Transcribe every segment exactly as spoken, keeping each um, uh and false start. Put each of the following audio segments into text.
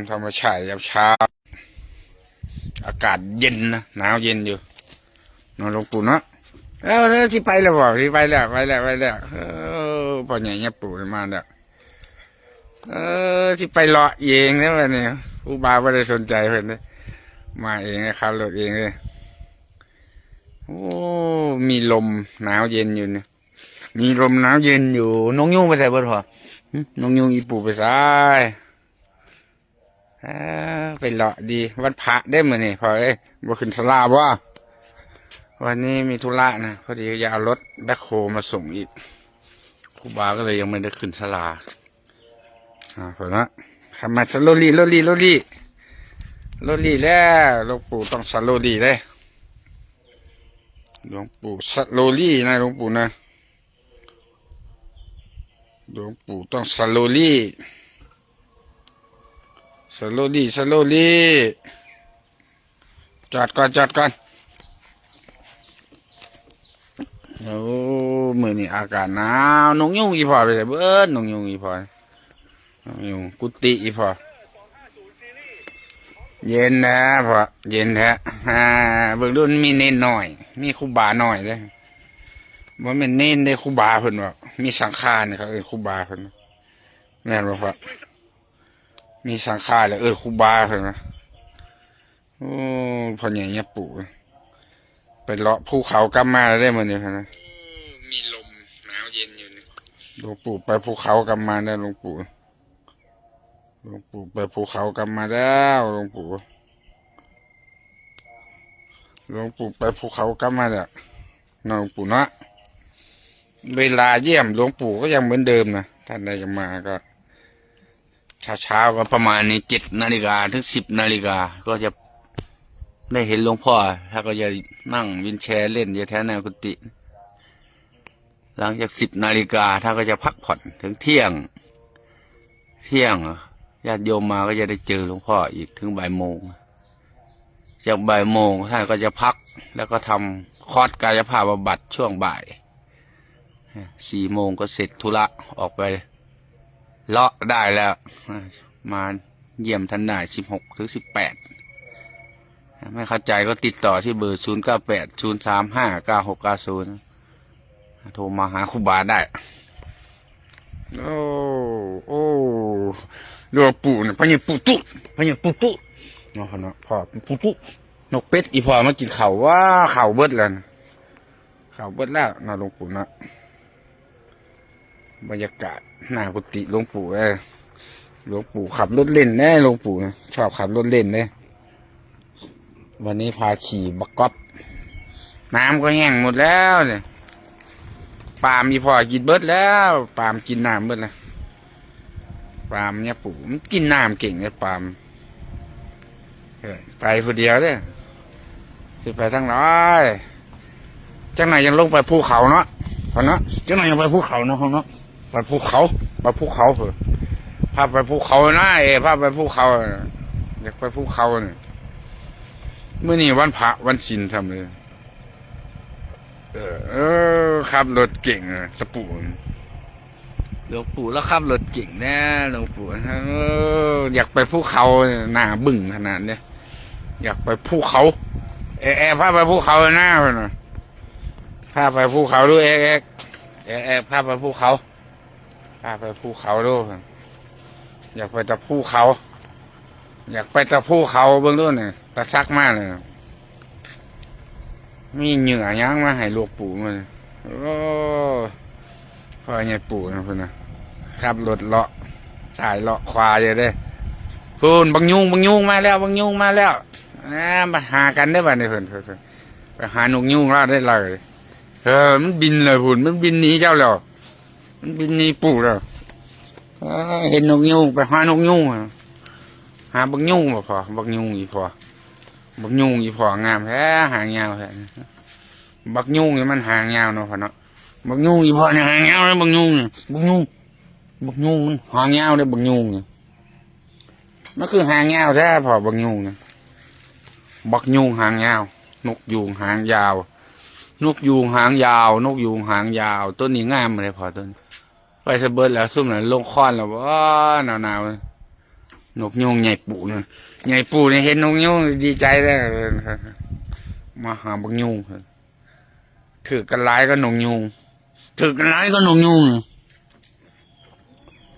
ธรรมชาติยามเช้า อากาศเย็นนะ หนาวเย็นอยู่เนาะหลวงปู่เนาะ เออ สิไปแล้วบ่ สิไปแล้ว ไปแล้ว ไปแล้ว เออ พ่อใหญ่เนี่ยปู่มาแล้ว เออ สิไปเลาะเองนะวันนี้ ครูบาบ่ได้สนใจเพิ่นเด้ มาเองเลย ขับรถเองเลย โอ้ มีลมหนาวเย็นอยู่เนี่ย มีลมหนาวเย็นอยู่ นกยูงไปไสเบิดพ่อ หึ นกยูงอีปู่ไปไส อ่า ไปเลาะดี วันพระเด้มื้อนี้พ่อเอ้ย บ่ขึ้นศาลาบ่ วันนี้มีธุระนะ พอดีจะเอารถแบ็คโฮมาส่งอีก ครูบาก็เลยยังไม่ได้ขึ้นศาลา อ่า พ่อเนาะ ขับมา slowly slowly slowly slowly แล้ว หลวงปู่ต้อง slowly เลย หลวงปู่ slowly นะ หลวงปู่นะ หลวงปู่ต้อง slowly slowly slowly จอดก่อน จอดก่อน โอ้ มื้อนี้อากาศหนาว นกยูงอีพ่อไปไสเบิด นกยูงอีพ่อ นกยูง กุฏิอีพ่อ เย็นนะพ่อ เย็นแท้ อ่า เบิ่งดูมันมีเณรน้อย มีครูบาน้อยเด้ บ่แม่นเณรเด้ ครูบาเพิ่นว่า มีสังฆานี่เขาเอิ้นครูบาเพิ่น แม่นบ่พ่อ มีสังฆาแล้วเอิ้นครูบาเพิ่นว่า โอ้ พ่อใหญ่เนี่ยปู่ ไปเลาะภูเขากลับมาแล้วเด้มื้อนี้เพิ่นว่า มีลมหนาวเย็นอยู่นี่ หลวงปู่ไปภูเขากลับมาแล้ว หลวงปู่ หลวงปู่ไปภูเขากลับมาแล้ว หลวงปู่ หลวงปู่ไปภูเขากลับมาแล้ว หลวงปู่เนาะ เวลาเยี่ยมหลวงปู่ก็ยังเหมือนเดิมนะ ท่านใดจะมาก็ เช้าๆก็ประมาณนี้ เจ็ดนาฬิกาถึง สิบนาฬิกา ก็จะได้เห็นหลวงพ่อ ท่านก็จะนั่งวีลแชร์เล่นอยู่แถวหน้ากุฏิ หลังจาก สิบนาฬิกา ท่านก็จะพักผ่อนถึงเที่ยง เที่ยง ญาติโยมมาก็จะได้เจอหลวงพ่ออีกถึงบ่ายโมง จากบ่ายโมงท่านก็จะพัก แล้วก็ทำคอร์สกายภาพบำบัดช่วงบ่าย สี่โมงก็เสร็จธุระ ออกไปเลาะได้แล้ว มาเยี่ยมท่านได้ สิบหกถึง สิบแปด ไม่เข้าใจก็ติดต่อที่เบอร์ ศูนย์เก้าแปด ศูนย์สามห้า เก้าหกเก้าศูนย์ โทรมาหาครูบาได้ โอ้ โอ้ หลวงปู่เนี่ย พระเนี่ยปู่ตุ๊ พระเนี่ยปู่ตุ๊ เนาะ เนาะ พ่อปู่ตุ๊ นกเป็ดอีพ่อมากินข้าว ว้า ข้าวเบิดแล้วนะ ข้าวเบิดแล้วเนาะ หลวงปู่เนาะ บรรยากาศหน้ากุฏิหลวงปู่เอ้ย หลวงปู่ขับรถเล่นแน่ หลวงปู่นะ ชอบขับรถเล่นเด้ วันนี้พาขี่บักก๊อบ น้ำก็แห้งหมดแล้วเนี่ย ปาล์มอีพ่อกินเบิดแล้ว ปาล์มกินน้ำเบิดแล้ว ปาล์มเนี่ยปู่ มันกินน้ำเก่งเนี่ย ปาล์ม เออ ไปผู้เดียวเด้อ สิไปทางไหน จังไหนยังลงไปภูเขาเนาะ พ่อเนาะ จังไหนยังไปภูเขาเนาะ พ่อเนาะ ไปภูเขา ไปภูเขาเถอะ พาไปภูเขานะ เอ พาไปภูเขา อยากไปภูเขาเนี่ย มื้อนี้วันพระวันศีลทำเลย เออ เออ ขับรถเก่งอะ ตะปู หลวงปู่แล้วขับรถเก่งแน่ หลวงปู่ เออ อยากไปภูเขา หน้าบึ้งขนาดเนี้ย อยากไปภูเขา แอ แอ พาไปภูเขานะ เพิ่นว่า พาไปภูเขาดู แอ แอ แอ แอ พาไปภูเขา พาไปภูเขาดู อยากไปแต่ภูเขา อยากไปแต่ภูเขา เบิ่งดูนี่ ตาซักมาเลย มีเหยื่อหยังมาให้หลวงปู่มัน โอ้ พ่อใหญ่ปู่นะเพิ่นนะ ขับรถเลาะซ้ายเลาะขวาอยู่เด้ พู้น บักยูง บักยูงมาแล้ว บักยูงมาแล้ว อ่า มาหากันได้อบัดนี้เพิ่น เพิ่น เพิ่น ไปหานกยูงแล้วได้เลย เออ มันบินเลยพู้น มันบินหนีเจ้าแล้ว มันบินหนีปู่แล้ว อ่า เห็นนกยูง ไปหานกยูงอะ หาบักยูงบ่พ่อ บักยูงอีพ่อ บักยูงอีพ่องามแท้ หางยาวแท้ บักยูงนี่มันหางยาวเนาะพ่อเนาะ บักยูงอีพ่อนี่หางยาวเลย บักยูงนี่ บักยูง บักยูงมันหางยาวเลย บักยูงนี่ มันคือหางยาวแท้พ่อ บักยูงนี่ บักยูงหางยาว นกยูงหางยาว นกยูงหางยาว นกยูงหางยาว ต้นนี้งามเลยพ่อ ต้น ไปไสเบิดแล้ว ซุมนั้นลงคอนแล้วบ่ หนาวๆ นกยูงใหญ่ปู่เนี่ย ใหญ่ปู่เนี่ยเห็นนกยูงดีใจเลย มาหาบักยูง ถือกันหลายก็นกยูง ถือกันหลายก็นกยูง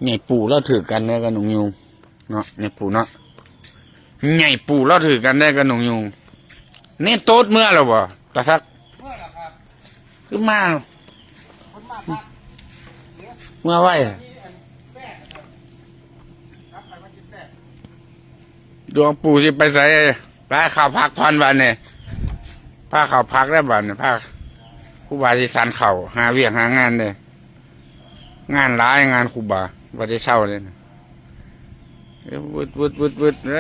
ใหญ่ปู่แล้วถือกันได้ก็นกยูง เนาะ ใหญ่ปู่เนาะ ใหญ่ปู่แล้วถือกันได้ก็นกยูง นี่โต๊ดเมื่อแล้วบ่ ตาสัก เมื่อแล้วครับ คือมา คนมาพัก เมื่อไหว ที่อันแปดนะครับ ครับ ไปวันที่แปด หลวงปู่สิไปไส ไปเข้าพักผ่อนบัดนี้ พาเข้าพักได้บัดนี้ พาครูบาสิสันเข้า หาเวียกหางานเด้ งานหลาย งานครูบา บ่ได้เซาเลยนะ วึด วึด วึด วึด เอ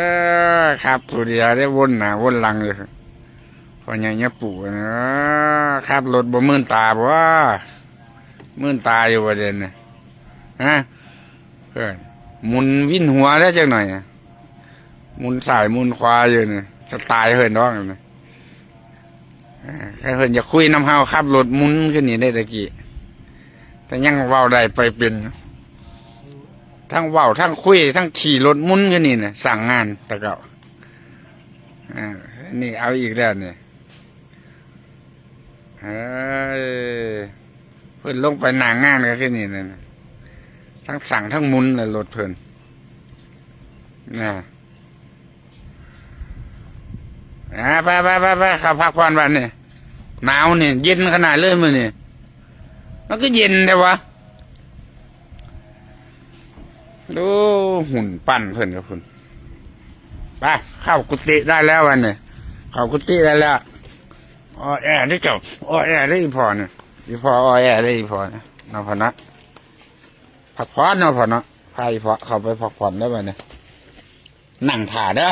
อ ครับ ผู้เดียวได้วนหน้าวนหลังอยู่ พ่อใหญ่เนี่ยปู่นะ ขับรถบ่มื่นตาบ่ มื่นตาอยู่บ่เด่นนะ ฮะ เออ หมุนวินหัวแล้วจักหน่อยอะ หมุนซ้ายหมุนขวาอยู่นี่ สไตล์เพิ่นดอกนะ เออ เพิ่นอยากคุยนำเฮา ขับรถหมุนขึ้นนี่ได้ตะกี้ แต่ยังเว้าได้ไปเป็น ทั้งเว้า ทั้งคุย ทั้งขี่รถหมุนขึ้นนี่นะ สั่งงานแต่เก่า อ่า นี่เอาอีกแล้วนี่ เอ้ย เพิ่นลงไปหน้างานก็คือนี่นั่นน่ะ ทั้งสั่งทั้งหมุนน่ะรถเพิ่น นะ อ่า ไป ไป ไป ไป เข้าพักผ่อนบัดนี้ หนาวนี่ เย็นขนาดเลยมื้อนี้ มันก็เย็นแท้วะ ดูหุ่นปั้นเพิ่นกับเพิ่น ไป เข้ากุฏิได้แล้ววันนี้ เข้ากุฏิได้แล้ว ออแอได้เจ้า ออแอได้อีพ่อเนี่ย อีพ่อออแอได้อีพ่อเนี่ย เนาะพ่อเนาะ พักผ่อนเนาะพ่อเนาะ พาอีพ่อเข้าไปพักผ่อนได้บัดนี้ นั่งถ่าเด้อ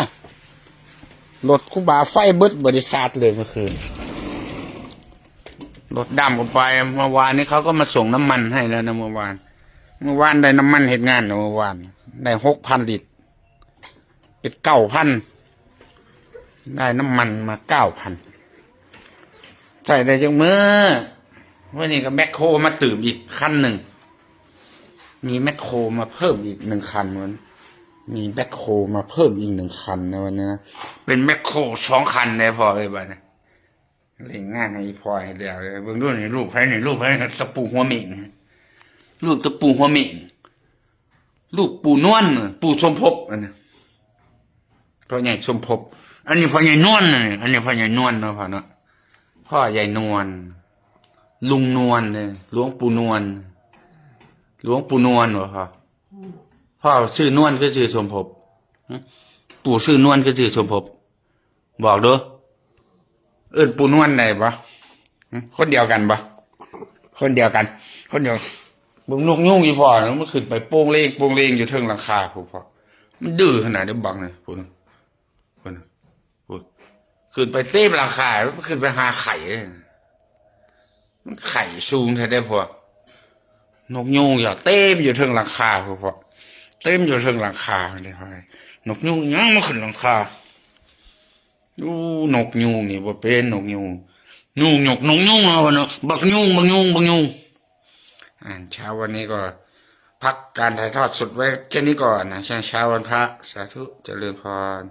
รถครูบาไฟเบิดบริษัทเลยเมื่อคืน รถดำก็ไป เมื่อวานนี้เขาก็มาส่งน้ำมันให้แล้วนะเมื่อวาน เมื่อวานได้น้ำมันเฮ็ดงานนะเมื่อวาน ได้หกพันลิตร เป็นเก้าพัน ได้น้ำมันมาเก้าพัน ใส่ได้จังมื้อ วันนี้ก็แมคโครมาตื่มอีกคันหนึ่ง มีแมคโครมาเพิ่มอีกหนึ่งคันวัน มีแมคโครมาเพิ่มอีกหนึ่งคันนะวันนี้นะ เป็นแมคโครสองคันเลยพ่อเอ้ยบัดนี้ เร่งงานให้อีพ่อให้แล้วเลย เบิ่งดูนี่ ลูกไผนี่ ลูกไผนี่ ตะปูหัวเหม่ง ลูกตะปูหัวเหม่ง ลูกปู่นวล ปู่สมภพ อันนี้ พ่อใหญ่สมภพ อันนี้พ่อใหญ่นวลนะนี่ อันนี้พ่อใหญ่นวลเนาะพ่อเนาะ พ่อใหญ่นวล ลุงนวลเนี่ย หลวงปู่นวล หลวงปู่นวลบ่พ่อ พ่อชื่อนวลคือชื่อสมภพ หึ ปู่ชื่อนวลคือชื่อสมภพ บอกดู เอิ้นปู่นวลได้บ่ หึ คนเดียวกันบ่ คนเดียวกัน คนเดียว เบิ่งนกยูงอีพ่อนะ มันขึ้นไปโป่งเลงโป่งเลงอยู่เทิงหลังคาพุ้นพ่อ มันดื้อขนาดนี้บักนี่พุ้น พุ้น พุ้น ขึ้นไปเต็มหลังคา มันขึ้นไปหาไข่เลย มันไข่สูงแท้เด้อพ่อ นกยูงอย่าเต็มอยู่เทิงหลังคาพุ้นพ่อ เต็มอยู่เทิงหลังคาเลยพ่อ นกยูงยังมาขึ้นหลังคา อู้ นกยูงนี่บ่เป็นนกยูง ยูงยกนกยูงเอาเนาะ บักยูง บักยูง บักยูง อ่า เช้าวันนี้ก็พักการถ่ายทอดสดไว้แค่นี้ก่อนนะ เช้า เช้าวันพระ สาธุ เจริญพร